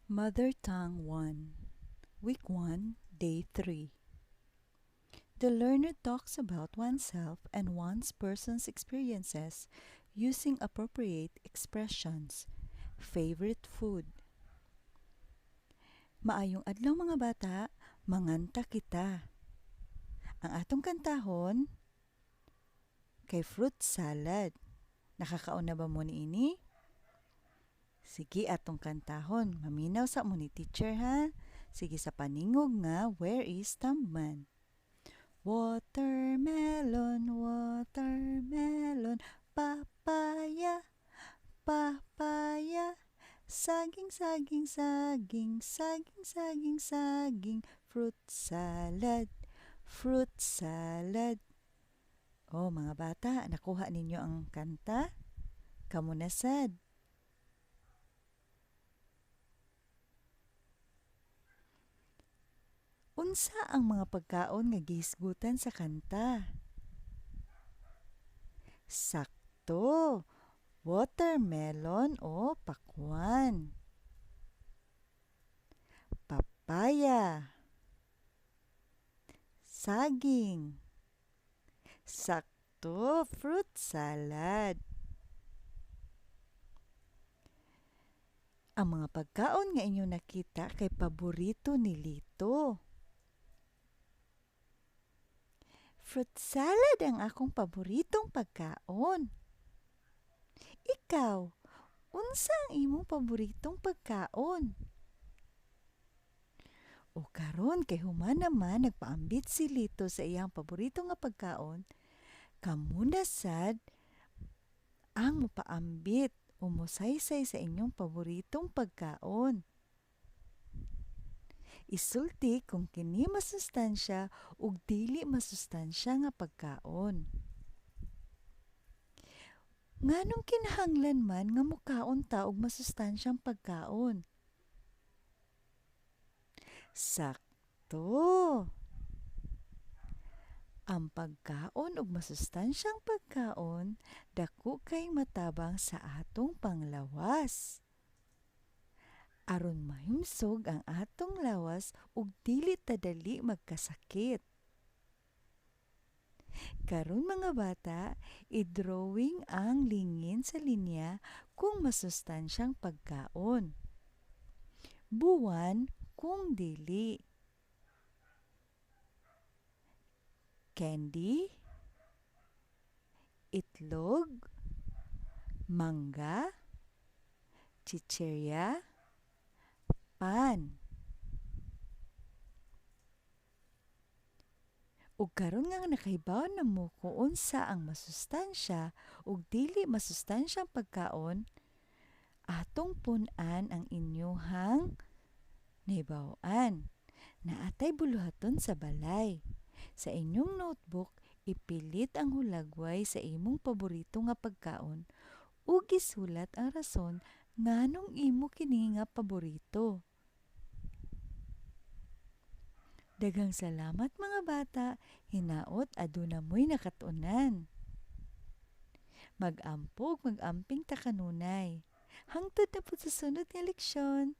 Mother Tongue 1, Week 1, Day 3. The learner talks about oneself and one's person's experiences using appropriate expressions. Favorite food. Maayong adlaw, mga bata, manganta kita. Ang atong kantahon kay "Fruit Salad." Nakakaon na ba mo niini? Sige, atong kantahon. Maminaw sa mo ni teacher, ha. Sige, sa paningog nga "Where is Tumbman?" Watermelon, watermelon, papaya, papaya, saging, saging, saging, saging, saging, saging, fruit salad, fruit salad. Oh, mga bata, nakuha ninyo ang kanta? Kamo na sad. Unsa ang mga pagkaon nga gihisgutan sa kanta? Sakto! Watermelon o pakwan. Papaya. Saging. Sakto, fruit salad. Ang mga pagkaon nga inyong nakita kay paborito ni Lito. Fruit salad ang akong paboritong pagkaon. Ikaw, unsa ang imong paboritong pagkaon? O karon kay human naman nagpaambit si Lito sa iyang paborito nga pagkaon, kamo na sad ang mopaambit o mosaysay sa inyong paboritong pagkaon. Isulti kung kini masustansya ug dili masustansya nga pagkaon. Nganong kinahanglan man nga mukaon ta og masustansyang pagkaon? Sakto! Ang pagkaon og masustansyang pagkaon dako kay matabang sa atong panglawas. Aron mahimsog ang atong lawas ug dili ta dali magkasakit. Karon, mga bata, i-drawing ang lingin sa linya kung masustansyang pagkaon. Buwan kung dili. Candy, itlog, mangga, chichirya, pan. Ug karon nga nakahibaw na mo kung unsa ang masustansya ug dili masustansyang pagkaon, atong pun-an ang inyuhang nahibaw-an. Naatay buluhaton sa balay. Sa inyong notebook, ipilit ang hulagway sa imong paborito nga pagkaon ug isulat ang rason nganong imo kini nga paborito. Daghang salamat, mga bata, hinaot aduna mo'y nakat-unan. Mag-ampo ug mag-amping ta kanunay. Hangtod na pud sa sunod nga leksyon.